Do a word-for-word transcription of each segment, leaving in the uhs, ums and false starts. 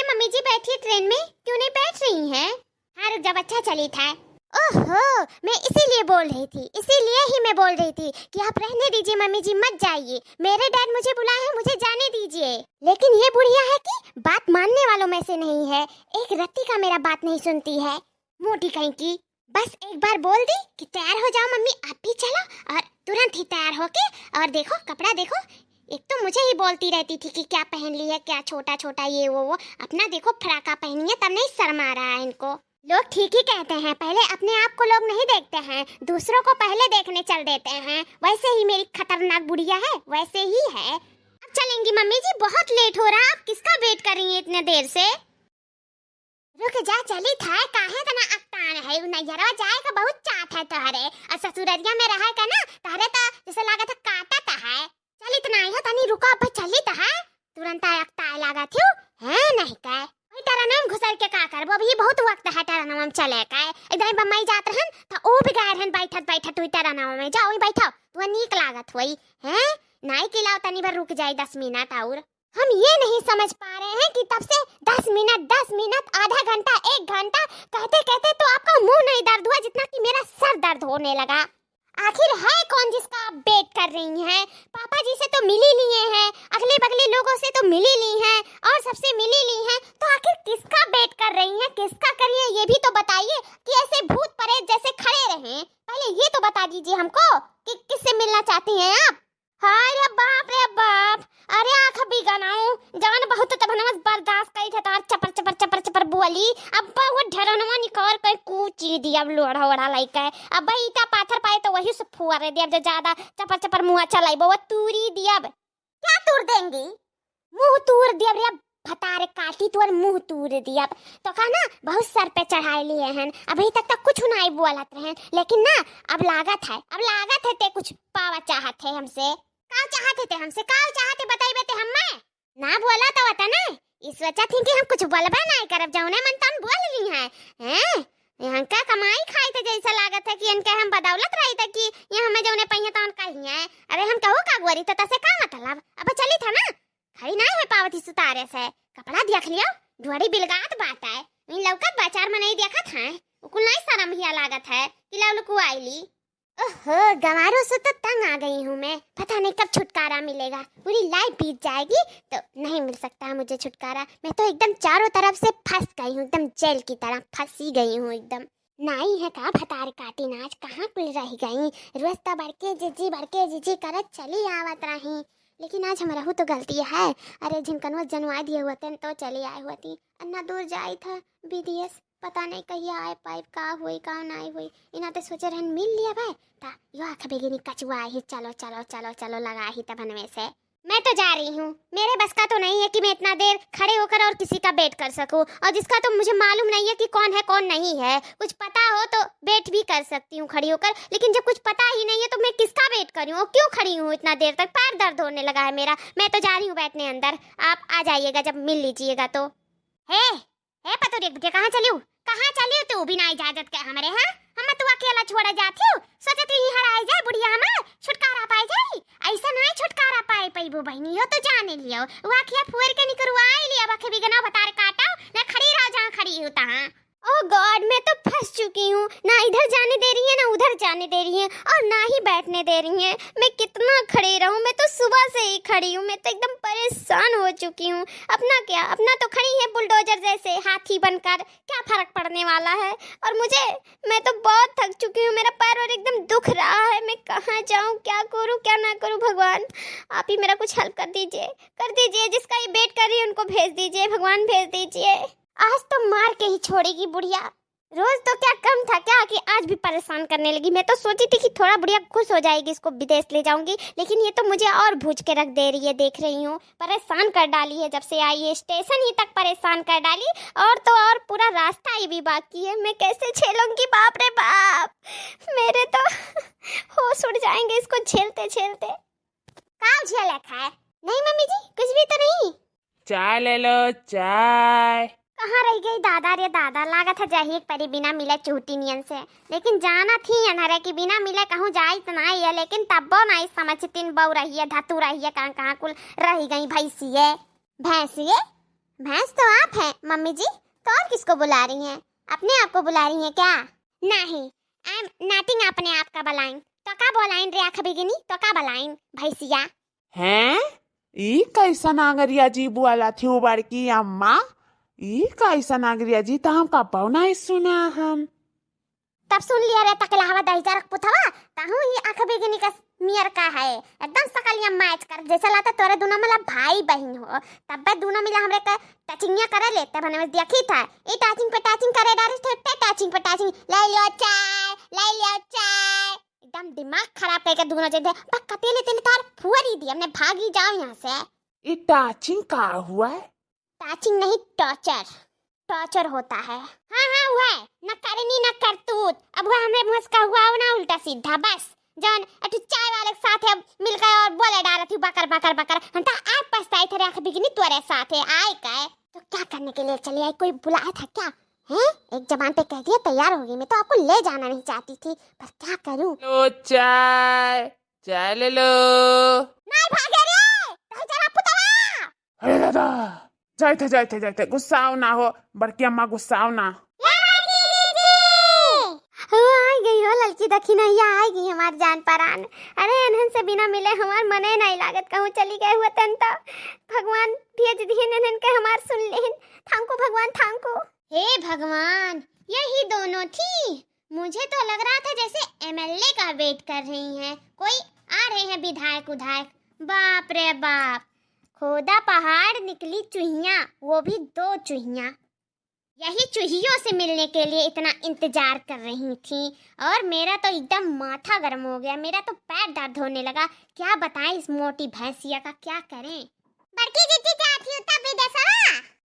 मम्मी जी बैठिए ट्रेन में, क्यों नहीं बैठ रही हैं? हाँ रुक जाओ, अच्छा चलित है। ओहो, मैं इसीलिए बोल रही थी, इसीलिए ही मैं बोल रही थी कि आप रहने दीजिए मम्मी जी, मत जाइए, मेरे डैड मुझे बुलाए हैं, मुझे जाने दीजिए। लेकिन ये बुढ़िया है कि बात मानने वालों में से नहीं है, एक रत्ती का मेरा बात नहीं सुनती है, मोटी कहीं की। बस एक बार बोल दी कि तैयार हो जाओ मम्मी, आप भी चलो, और तुरंत ही तैयार होके, और देखो कपड़ा देखो, एक तो मुझे ही बोलती रहती थी कि क्या पहन ली है, क्या छोटा छोटा ये वो वो, अपना देखो फ्राका पहनी है तब नहीं शर्मा रहा है इनको। लोग ठीक ही कहते हैं, पहले अपने आप को लोग नहीं देखते हैं, दूसरों को पहले देखने चल देते हैं। वैसे ही मेरी खतरनाक बुढ़िया है, वैसे ही है। अब चलेंगी मम्मी जी, बहुत लेट हो रहा है, आप किसका वेट कर रही हैं इतने देर से? रुक जा, चलित है, काहे इतना अकतान है? उ नैहरवा जाए का बहुत चाहत है तोहरे, और ससुररिया में रहे का ना, तोहरे तो जैसे लागत है काटत है। चलित नाई है, तनी रुको, अब चलित है, तुरंत अकताए लागत हो, हैं नहीं का? वही टरनवा में घुसल के का करबो, अभी बहुत वक्त है टरनवा में चले का। इधर बम्बई जात रहन, तो ओ भी गए रहन बैठत बैठत हुई टरनवा में, जाओ वही बैठो, तो नीक लागत हुई, हैं? नाई कि लाओ तनी भर रुक जाए दस मिनट और। हम ये नहीं समझ पा रहे हैं कि तब से दस मिनट, दस मिनट, आधा घंटा, एक घंटा कहते कहते तो आपका मुंह नहीं दर्द हुआ जितना कि मेरा सर दर्द होने लगा। आखिर है कौन जिसका आप वेट कर रही हैं? पापा जी से तो मिल ही लिए हैं, अगले बगले लोगों से तो मिल ही ली हैं, और सबसे मिल ही ली हैं, तो आखिर किसका वेट कर रही हैं, किसका कर रही हैं, ये भी तो बताइए कि ऐसे भूत प्रेत जैसे खड़े रहें। पहले ये तो बता दीजिए हमको कि किससे मिलना चाहती हैं आप। हाय रे बाप रे बाप, अरे आँख बिगनाऊ, जान बहुत तब नमस बर्दाश्त करी थे तार चपर चपर चपर चपर बोली, अब बहुत ढेरनवा निकाल कर कूची दिया अब लोढ़ा ओढ़ा लइके, अब ईटा पाथर पाए तो वही से फुआरे दिया, जो ज्यादा चपर चपर मुँह चलाइबो वो तूरी दिया। अब क्या तूर देंगी? मुँह तूर दिया रे, भतारे काटी तोर मुँह तूर दिया। तो का ना बहुत सर पे चढ़ाए लिए हन, अभी तक तो कुछ नाई बोलत रहन, लेकिन ना अब लागत है, अब लागत है ते कुछ पावा चाहत है हमसे। का चाहत है ते हमसे, का चाहत है बताइबे ते हम्मे? ना बोला तो वतने, ई सोचत ही कि हम कुछ बोलबे नाई करब, जौने मन तौन बोल ली हैं। हैं? यहाँ का कमाई खाई थे जैसा लागत है कि इनके हम बदौलत रही थे कि ये हमें जौने पहिए तौन कही हैं। अरे हम कहू का गोरी तो तसे का मतलब? अब चली था ना, खड़ी नाई हो पावत ही सुतारे से। कपड़ा देख लियो, ढोड़ी बिलगात बात है। इन लौकत बा चार मनई देखत हैं, उकुल नाई शरम हिया लागत है कि लव लुकुआई ली। ओहो, गंवारों से तो तंग आ गई हूँ मैं। पता नहीं कब छुटकारा मिलेगा, पूरी लाइफ बीत जाएगी तो नहीं मिल सकता है मुझे छुटकारा। मैं तो एकदम चारों तरफ से फंस गई हूँ, एकदम जेल की तरह फंसी गई हूँ एकदम। नाई है का भतार काटी नाच, कहाँ कुल रह गई? रोज तो बड़के जीजी, बड़के जीजी करत चली आवत रही, लेकिन आज हमरहू तो गलती है। अरे झिनकनवा जनवा दिए हुआ तेन तो चली आए हुआ थी, अन्ना दूर जाई था विदेश। पता नहीं कहिया आए पाइब, का हुई का नाई हुई। इना ते सोचे रहन मिल लिया भाई, ता यो आँख बेगिनी कचुआ ही, चलो चलो चलो चलो लगा ही तब हनवे से। मैं तो जा रही हूँ, मेरे बस का तो नहीं है कि मैं इतना देर खड़े होकर और किसी का वेट कर सकूँ, और जिसका तो मुझे मालूम नहीं है कि कौन है कौन नहीं है। कुछ पता हो तो वेट भी कर सकती हूँ खड़ी होकर, लेकिन जब कुछ पता ही नहीं है तो मैं किसका वेट करूँ? और क्यों खड़ी हूँ इतना देर तक? पैर दर्द होने लगा है मेरा। मैं तो जा रही हूँ बैठने अंदर, आप आ जाइएगा जब मिल लीजिएगा तो। हे, हे पतोरी के बिटिया, कहाँ चलियो? कहाँ चलियो तू बिना इजाजत के हमरे, हाँ? हम तू अकेला छोड़ा जात हो? सोचत ही हराई जाए बुढ़िया हमार, छुटकारा पाई जाई। ऐसा नहीं छुटकारा पाई पैबू बहनी, यो तो जाने लियो। वो अखिया फुअर के निकरवाई लिया, बखे बिगना भतार काटो, ना खड़ी रहो जहाँ खड़ी हो तहाँ। ओह गॉड, मैं तो फंस चुकी हूँ, ना इधर जाने दे रही है, ना उधर जाने दे रही है, और ना ही बैठने दे रही है। मैं कितना खड़ी रहूँ, मैं तो सुबह से ही खड़ी हूँ, मैं तो एकदम परेशान हो चुकी हूँ। अपना क्या, अपना तो खड़ी है बुलडोजर जैसे हाथी बनकर, क्या फर्क पड़ने वाला है? और मुझे, मैं तो बहुत थक चुकी हूँ, मेरा पैर और एकदम दुख रहा है। मैं कहाँ जाऊँ, क्या करूँ, क्या ना करूँ? भगवान, आप ही मेरा कुछ हेल्प कर दीजिए, कर दीजिए। जिसका ये वेट कर रही है उनको भेज दीजिए, भगवान भेज दीजिए। आज तो मार के ही छोड़ेगी बुढ़िया। रोज तो क्या कम था क्या कि आज भी परेशान करने लगी। मैं तो सोची थी कि थोड़ा बुढ़िया खुश हो जाएगी, इसको विदेश ले जाऊंगी, लेकिन ये तो मुझे और भूज के रख दे रही है। देख रही हूँ, परेशान कर डाली है, जब से आई है स्टेशन ही तक परेशान कर डाली, और तो और पूरा रास्ता ही भी बाकी है। मैं कैसे झेलूंगी, बाप रे बाप, मेरे तो होश उड़ जाएंगे इसको झेलते झेलते। का झेलत है? नहीं मम्मी जी, कुछ भी तो नहीं। चाय ले लो, चाय। कहाँ रह गई दादा रे दादा, लागत है जाही एक परी बिना मिले चूटी नियन से। लेकिन जानत ही अनहरे कि बिना मिले कहूँ जाइत नाई है, लेकिन तब्बो नाई समझतिन, बऊ रही है, धतू रही है, कहाँ कहाँ कुल रह गई भैंसिए। भैंसिए? भैंस तो आप हैं, मम्मी जी, तो और किसको बुला रही हैं? अपने आप को बुला रही हैं क्या? नहीं, आई एम नॉटिंग अपने आप का बलाइन। तो का बोलाइन रे आँख बिगिनी, तो का बलाइन भैंसिया? हैं? ई कैसन अंगरिया जी बोलत ही बड़की अम्मा? ई कैसन अंगरिया जी, तो हम कबो नहीं सुना हम। तब सुन लिया रे तकलहवा दहिजर पुतवा, तहूँ ही आँख बिगिनी का नियर का है, एकदम सकलिया मैच कर, जैसे लाता तोरे दोनों मतलब भाई बहिन हो। तब्बे दोनों मिला हमरे के टचिंगिया करे लेते बने में देखी था, ई टचिंग पे टचिंग करे डारे थे, ते टचिंग पे टचिंग, ले लियो चाय, ले लियो चाय, एकदम दिमाग खराब करके दोनों जने। बक कतेले तेले तार फुअर ही दी, हमने भागी जाओ यहाँ से। ई टचिंग का हुआ है? टचिंग नहीं, टॉर्चर। टॉर्चर होता है। हाँ, हाँ, वह न करनी न करतूत। अब वह हमरे मुँह से का हुआ हो ना उल्टा सीधा, बस। जौन अटू चाय वाले के साथ है, मिलकर और बोले डारत ही बकर, बकर, बकर। हम तो आज पछताई थे, आँख बिगनी तोरे साथ है, आए का है। तो क्या करने के लिए चली आई? कोई बुलाया था क्या? हैं? एक जबान पे कह दिया, तैयार हो गई। मैं तो आपको ले जाना नहीं चाहती थी, पर क्या करूं? लो चाय, चाय ले लो। नहीं भागे रे, नहीं चला पुतवा। अरे दादा, जाए थे, जाए थे, जाए थे, गुस्साओ ना हो, बड़की अम्मा गुस्साओ ना। या बड़की जीजी। हो, आई गई हो ललकी दखिनहिया, आई गई हमार जान परान। अरे इन्हन से बिना मिले हमार मने नहीं लागत, कहूँ चली गए हुए तन तो भगवान भेज दिहन इन्हन के हमार सुन लेहन। Thank you भगवान, thank you। हे भगवान, यही दोनों थी? मुझे तो लग रहा था जैसे एमएलए का वेट कर रही हैं, कोई आ रहे हैं विधायक उधायक। बाप रे बाप, खोदा पहाड़ निकली चुहिया, वो भी दो चुहिया। यही चुहियों से मिलने के लिए इतना इंतजार कर रही थी और मेरा तो एकदम माथा गर्म हो गया, मेरा तो पैर दर्द होने लगा। क्या बताएं इस मोटी भैंसिया का, क्या करें? बड़की जीजी जात ही तब विदेशवा?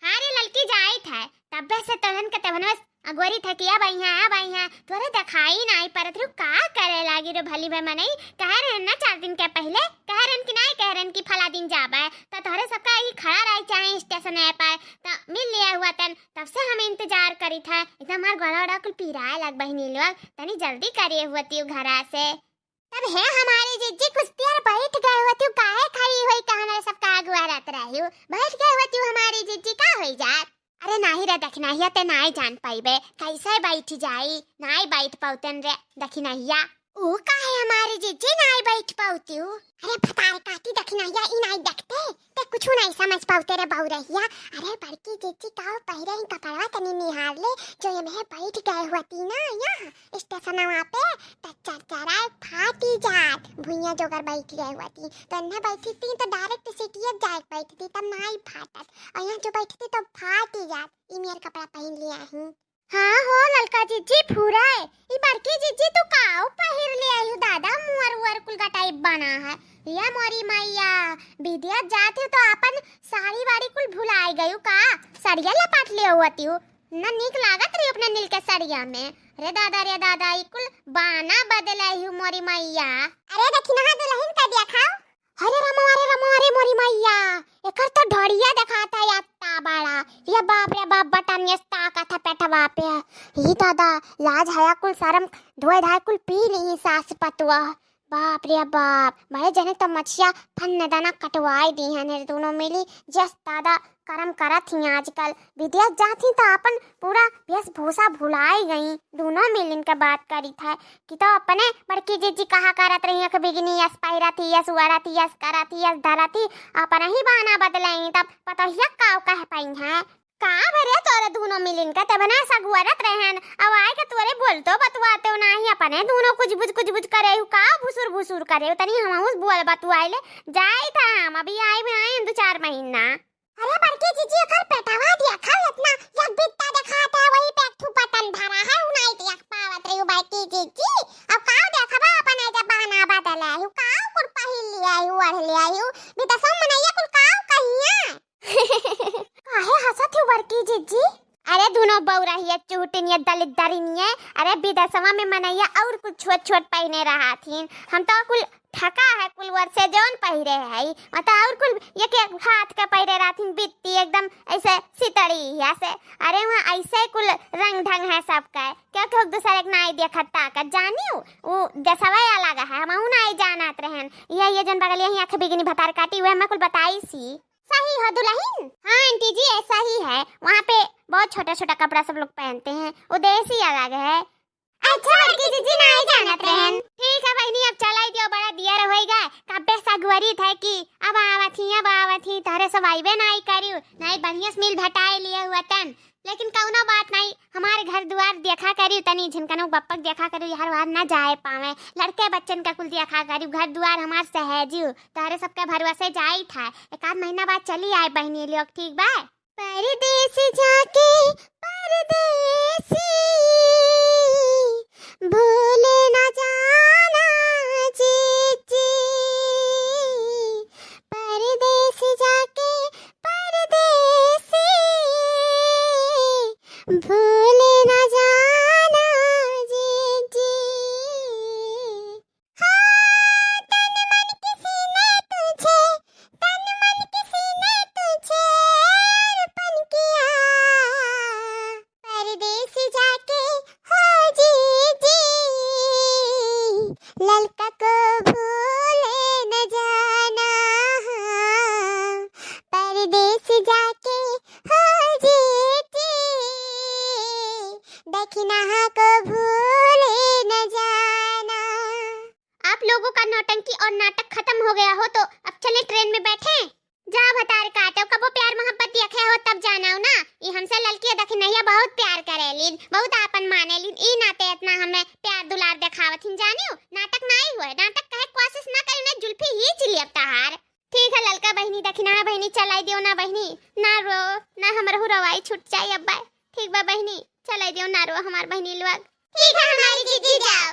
हाँ रे ललकी जाइत है, तब्बे से तोहन के तोहन बस अगोरी थे कि अब आई हैं, अब आई हैं, तोरे दिखाई नाई परत रहू, का करे लागी रे भली भाई मनई? कह रहे ना चार दिन के पहले, कह रहे कि नाई कह रहे कि फला दिन जाबे, तो तोहरे सबका ही खड़ा रहे चाहे स्टेशन पर, तो मिल लिया हुआ तन, तब से हम इंतजार करी था। इतना हमार गला उड़ा कुल पिराए लग बहिनी लोग, तनी जल्दी करिए हुआ ती घरा से। तब हे हमारी जिज्जी कुछ देर बैठ गए होती, काहे खड़ी होई, कहाँ मेरे सबका अगुआ रहत रही हो, बैठ गए होती हमारी जिज्जी, का होई जात? अरे नाही रे दखिनहिया, ते नाही जान पाइबे, कैसे बैठ जाई, नाही बैठ पाउतन रे दखिनहिया। ओ काहे हमारी जिज्जी नाही बैठ पाउती हो? अरे भतार काटी दखिनहिया, ई नाही देखते, ते कुछ नाही समझ पाउते रे बउरहिया। अरे बड़की जिज्जी का पहिरे ही कपड़वा तनी निहार ले, जो ये में बैठ गए होती ना यहाँ स्टेशनवा पे, त चरचराए फाटी जात। भुइयां जोगर बैठ गए हुआ थी, तो इन्हें बैठी थी तो डायरेक्ट सीटिए जाए बैठती, तब नाई फाटत। और यहाँ जो बैठती तो फाटी जात। ई मेर कपड़ा पहन लिया ही। हाँ हो ललका जिज्जी फुराए, ई बड़की जिज्जी तू काऊ पहिर ले आई हो दादा, मुअर उअर कुल गटाई बना है। या मोरी मैया, विदेश जाती हो तो अपन साड़ी वाड़ी कुल भुलाई गयू का? सड़िया लपाट ले हुआ ती हो। ना नीक लागत रही अपने नील के सड़िया में। रे दादा, रे दादा, ई कुल बाना बदले ही मोरी मैया। अरे दखिनहा दुलहिन का देखाओ। अरे रमवा, अरे रमवा, अरे मोरी मैया, एकर तो ढोड़िया देखाता यात्ता बड़ा। रे बाप रे बाप, बटन ये ताकत है पेटवा पे। ई दादा, लाज हया कुल शरम धोए धाए कुल पी ली सास पतुआ। बाप रे बाप, बड़े जने तो मछिया फन्न दाना कटवाई दी हैं रे दोनों मिली। जस दादा करम करत ही आजकल, विदेश जात ही तो अपन पूरा वेशभूषा भुलाई गई। दोनों मिल इनके बात करी थे कि तो अपने बड़की जिज्जी कहा करत रही, अख बिगनी यस पहिरत ही, यस उड़त ही, यस करत ही, यस धरत ही, अपन ही बहाना बदले ही, तब पतोहिया काव कह पाई है। का भरे तोरे दूनो मिलिन का ते बना सगुअरत रहन, अब आए के तोरे बोलतो बतुआते हो नाही, अपने दूनो कुछ बुझ कुछ बुझ करे हो, का भुसुर भुसुर करे हो, तनी हम उस बोल बतुआए ले, जाई था हम, अभी आए भी आए दो चार महीना। अरे बड़की जीजी, एकर पेटवा देखा इतना, एक बित्ता देखाता है, वही पे एक ठू बटन धरा है, उ नाही देख पावत रही हो बड़की जीजी। अब काव देखबा, अपन जब बहाना बदले हो, काव कुल पहिर लिया हो, ओढ़ लिया हो, विदेशों में मनैया कुल काव कहिया। काहे हंसत हो बड़की जिज्जी? अरे दूनो बउरहिया चूटिनिया दलिद्दरिनिया, अरे विदेशवा में मनैया और कुछ छोट छोट पहिने रहा थीन, हम तो कुल ठका है कुल वर्षे जौन पहिरे है, मतलब और कुल एक एक हाथ का पहिरे रहा थीन बित्ती एकदम ऐसे सितड़ी हिया से। अरे वहाँ ऐसे कुल रंग ढंग है सबका, क्या क्यों एक दूसरे के नाई देखत ताकत जानियो, उ देशवा अलग है, हम नाई जानत रहन। ये ये जौन बगलिया ही आँख बिगनी भतार काटी हुए मैं कुल बताई सी। सही हो दुलहिन? हाँ आंटी जी, ऐसा ही है। वहाँ पे बहुत छोटा छोटा कपड़ा सब लोग पहनते हैं, वो देश ही अलग है। अच्छा बड़की जीजी, नाहीं जानत रहन। ठीक है बहिनी, अब चलाई दियो, बड़ा दियर होइगा। कब्बे से अगुवरित है कि अब आवत ही, अब आवत ही, तहरे सब आइबे नाहीं करियो, नाहीं बढ़िया से मिल भेटाए लिए हुआ तन। लेकिन कउनो बात नाहीं, हमारे घर दुआर देखा करियो तनी, झिनकनो बप्पक देखा करियो, यार वार ना जाए पावे, लड़के बच्चन का कुल देखा करियो, घर दुआर हमार सहेजियो, तहरे सबके भरोसे जाई था, एक आध महीना बाद चली आए बहिनी लोग, ठीक बा? परदेस जाके परदेसी भूल न जाना जीजी, परदेस जाके परदेसी भूल न जाना जीजी। हाँ, तन मन किसी ने तुझे, तन मन किसी ने तुझे अर्पण किया। परदेस जाके हो जीजी, ललका को भूले न जाना। परदेस जाके हो जीजी, दखिनहा को भूले न जाना। आप लोगों का नौटंकी और नाटक खत्म हो गया हो तो अब चले ट्रेन में बैठे। जा भतार काटो, कबो प्यार मोहब्बत देखे हो तब जानाओ ना। ई हमसे ललकी दखिनहिया बहुत प्यार करेलिन, बहुत आपन मानेलिन, ई नाते इतना हमें प्यार दुलार देखावत हिन जानियो। नाटक नाहीं हुए, नाटक कहे कोशिश ना करी ना जुल्फी ही चिली अब तहार। ठीक है ललका बहिनी, दखिनहा बहिनी चलाई दियो ना बहिनी, ना रो, ना हमरहू रवाई छूट जाई अब्बा। ठीक बा बहिनी, चलाई दियो ना रो हमार बहिनी लोग। ठीक है हमारी जीजी जाओ।